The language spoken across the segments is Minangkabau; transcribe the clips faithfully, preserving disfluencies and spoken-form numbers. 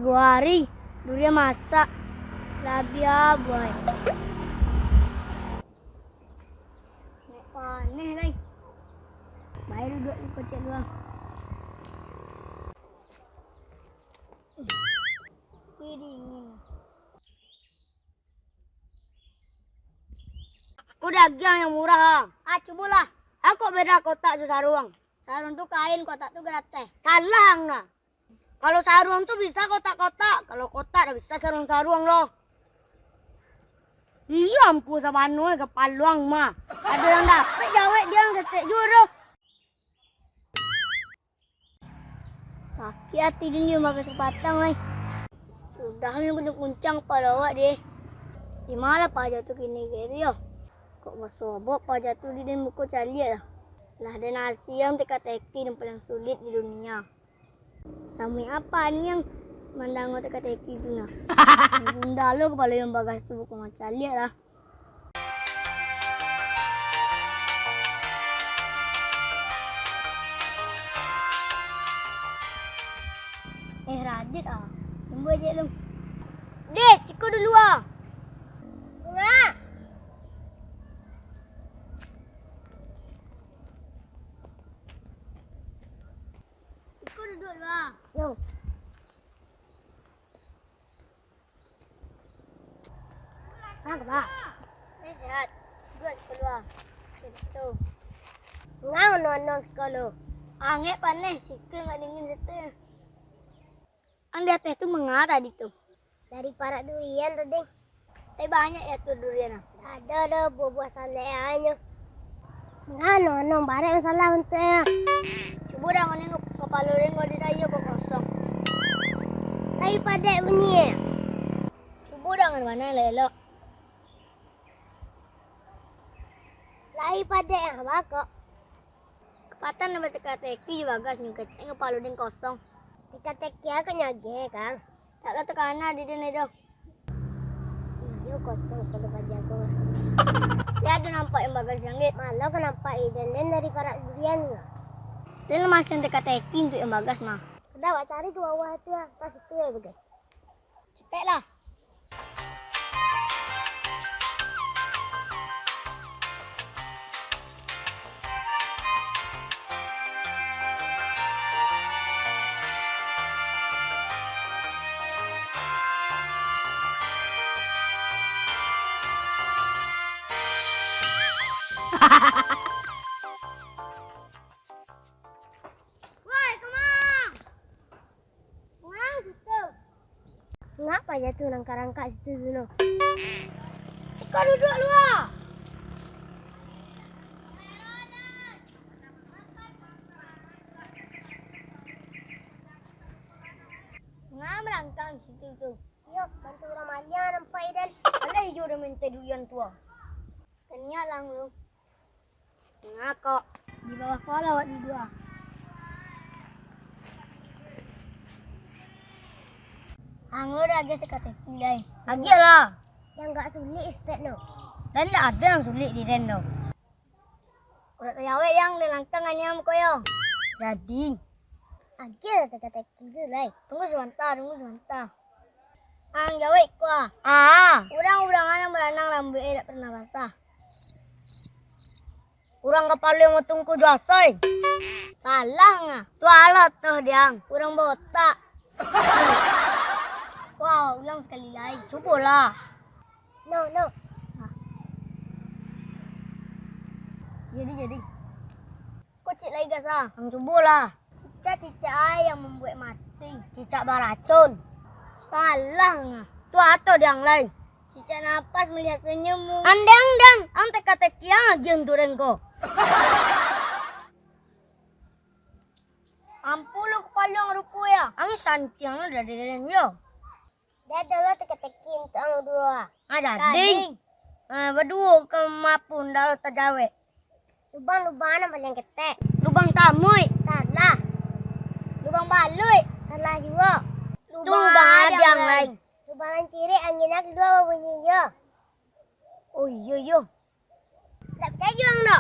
Duo ari, durian masak. Labiah buah. Nek paneh lai. Bae duduak di pojok luang. Wih, dingin. Ko dagiang yang murah, ah. Ah, cubolah. Apo beda kotak jo saruang? Saruang tu kain, kotak tu garateh. Salah ang nah. Kalau saruang tu bisa kotak-kotak, kalau kotak dak bisa saruang-saruang lo. Iyo, ampu sabano kapalo ang mah. Ado yang dapek jawek, dio yang ketek juo doh. Sakik ati den jo makan sapatang ai. Sudah nyo kena kuncang kapalo awak deh. Di ma lah paja tu kini gari yo? Kok basobok paja tu di den muko caliak lah. Lah den asiang teka-teki nan paling sulit di dunia. Samuik apo niang mandango teka-teki tu nah. Gundalo kapalo yang bagas tu bukan macaliak lah. Eh, Radit ah. Tunggu aja lu. Dit, siko dulu ah. Bunga. Siko duduk dulu ah. Yo. Kenapa, Bang? Ni sehat. Duduak siko dulu ah. Situ. Ngau nonong siko lu. Angek paneh, siko nggak dingin situ. Ang di ateh tu manga tadi tu? Dari parak durian tu, Ding. Tapi banyak yo tu durian ah. Ado doh buah-buah salek anyo. Manga nonong barek masalah untuak yo. Cubo dang nengok kapalo den ko di dayo kok kosong. Tapi padek bunyi yo. Cubo dang di mano elok-elok. Lai padek ah, bakok. Kapatan nan bateka-teki jo bagas nyo kecek kapalo den kosong. Teka-teki ako nyo agiah, Kang. Tak ka takana di den lai doh. Iyo kosong kapalo paja ko. Yo ado nampak yang bagas langik. Malo ka nampak iden den dari parak durian ko. Den lah masiang teka-teki untuak yang bagas mah. Sudah, awak cari tu bawah tu lah. Pas itu yo bagas. Capeklah. Woi, Kemang! Urang situ. Ngapa jatuah nang karangkak situ tu no? Siko duduak lua. Ngam rangkang situ tu. Iyo, bantu urang maliang nampak idan. Alah iyo udah minta duian tua. Kaniak lang lu. Ngakok. Di bawah kola awak dudua. Ang lo dah agiah teka-teki lai. Agiah lah. Yang gak sulik istek no. Dan ndak ada yang sulik di den no. Udah tajawek yang di langkang anyam ko yo. Jadi. Agiah lah teka-teki tu lai. Tunggu sabanta, tunggu sabanta. Ang jawek ko ah. Ah. Urang-urangan nan baranang rambuik eh dak pernah basah. Urang kapalo yang matungku jo asoi. Salah ngah. Tu alah toh diang. Urang botak. Wah, ulang sakali lai. Cubolah. No, no. Jadi, jadi. Kocik lai gas ah. Ang cubolah. Cicak-cicak ai yang mambuek mati. Cicak baracun. Salah ngah. Tu ato diang lai. Cicak napas malihat senyummu. Andang, dang. Ang teka-teki ang agiah untuak den ko. Ampu lo kapalo ang rupo yo. Ang santiang lo dari den yo. Dah ado lo teka-teki untuak ang duo. Ah, jadi. Kading. Ah, baduo ka mapun dah lo tajawek. Lubang-lubang nan paliang ketek. Lubang samuik. Salah. Lubang baluik. Salah juo. Lubang adiang lai. Lubang nan cirik angin nan kalua babunyi yo. Oh iyo yo. Ndak picayo ang no.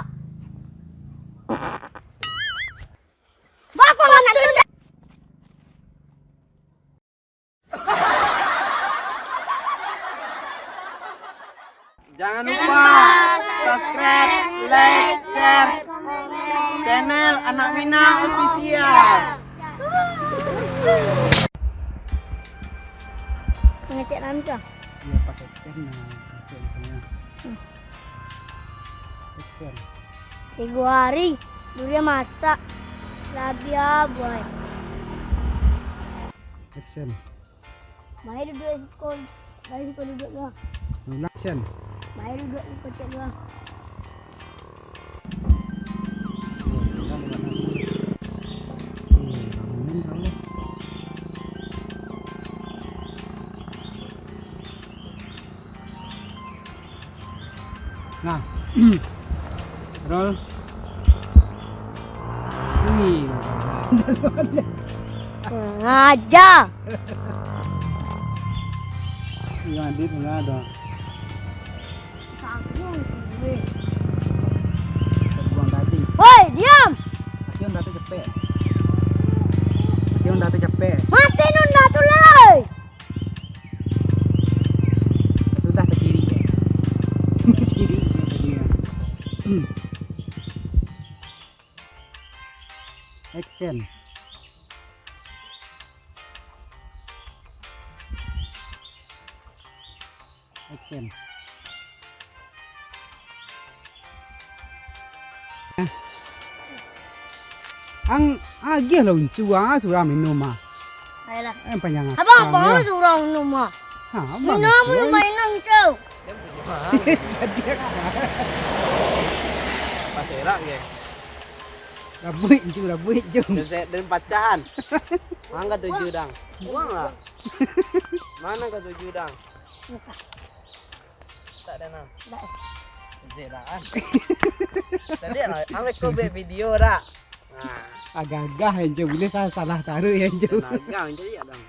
Bakal lah nak Jangan lupa subscribe, like, share channel Anak Minang Official. Mangecek langsung. Iya, pas action, nah, ngecek langsung, ya. Hmm. Action. Tigo hari, durian masak. Labiah, boy. Action. Mari duduak siko, mari siko duduak dulu. Ulang, Sen. Mari duduak siko cek dulu. Nah. Roll. Wih. Kurang aja. Yang adit enggak ada. Buang tadi. Woi, diam! Tapi yang datu cepek. Tapi yang datu cepek. Mati nun datu lai. Sudah ke kiri. Ke kiri. Action. Action. Ang, agiah lah uncu, ah, surang minum, ah. Ayolah. Eh, panjang. Abang, apa surang minum, ah? Ha, abang minum, minum, minum, tu. Jadi apa? Pas erak, ya? Rabuik, uncu, rabuik, uncu. Dan saya, dan pacahan. Angka tujuh, dang. Buang lah. Mana ka tujuh, dang? Entah. Tak ada, nah. Tak. Zeran. Tadi lah, ambil kau buat video dah. Nah. Agak-agak aja, boleh salah, salah taruh ya, Jo. Agak aja ya, dang.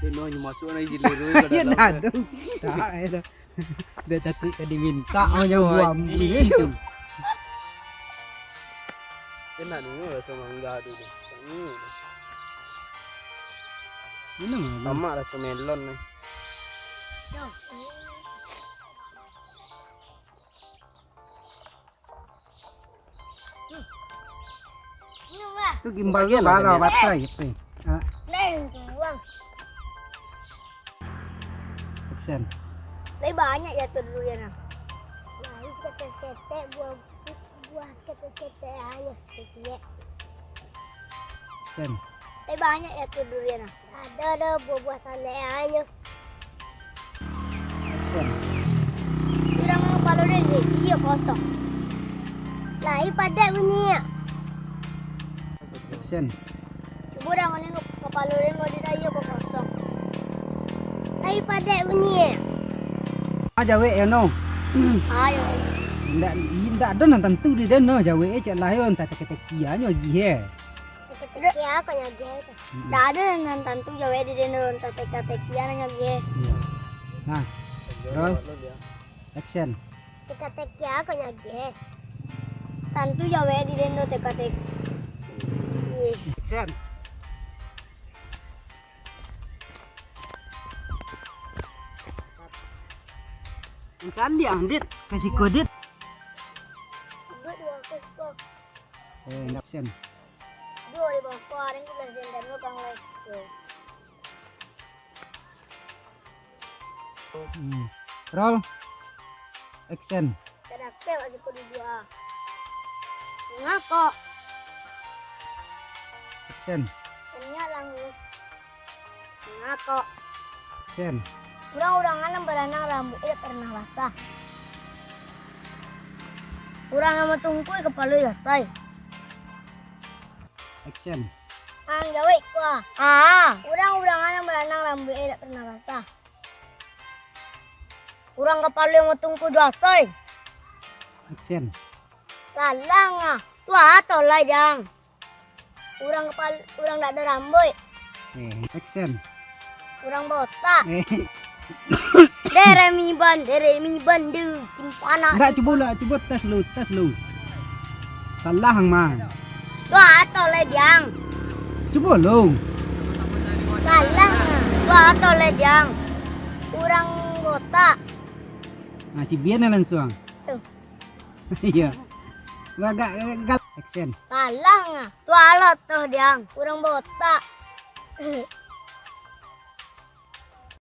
Dia no, nyo masuk na jilid tu ka dalam. Nah, tu. Tak, ya, tu. Dia takut ka diminta, oh, nyo buang. Kena dulu rasa mangga tu. Hmm. Ini mah. Sama rasa melon ni. Hmm. Minum lah. Tu gimbal tu bara batai, pe. Ha. Neng, buang. Action. Tapi banyak jatuh durian, ah. Nah, itu ketek-ketek buah, buah ketek-ketek aja, kecil. Sen. Eh, banyak ya tu durian, ah. Ada, ada buah-buah saleh aja. Sen. Urang kapalo dek, iyo kosong. Lai padek bunyi, ya. Sen. Cubo dah kau nengok kapalo dek, kau di dayo kau kosong. Lai padek bunyi, ya. Ah, jawek ya, no. Ayo. Ndak, ndak ado nan tantu di den, no. Jawek e cak lah yo, entah teka-teki aja lagi, he. Teka-teki ako nyo agiah tu. Mm-mm. Ndak ado nan tantu jawek di den, entah teka-teki aja nyo agiah. Iya. Nah, roll. Action. Teka-teki ako nyo agiah. Tantu jawek di den, teka-teki. Action. Mancaliak, Dit. Ka siko, Dit. Duit dua ratus ko. Eh, action. Duo di bawah ko, aden tu lah jendam lo, Kang, lai. Tuh. Hmm. Roll. Action. Kada kek lagi ko di dua. Ngako. Action. Banyak lah, Ngu. Ngako. Action. Urang-urang nan baranang rambuik indak pernah basah. Urang nan batungkui kapalo yo asai. Action. Ang jawek ko ah. Ah. Urang-urang nan baranang rambuik indak pernah basah. Urang kapalo nan batungkui jo asai. Action. Salah ngah. Tu ah, tolai dang. Urang kapal-, urang dak ado rambuik. Eh, action. Urang botak. Eh. Deremiban, deremiban, de, kimpana. Ndak, cubo lah, cubo tes lu, tes lu. Salah ang mah. Tu ah, tolai dang. Cubo lo. Salah. Wah, toleh diang. Urang botak. Nah, cibian lah langsuang. Tuh. Iyo. Agak, agak gal-, action. Salah. Wah, lo toh diang. Urang botak.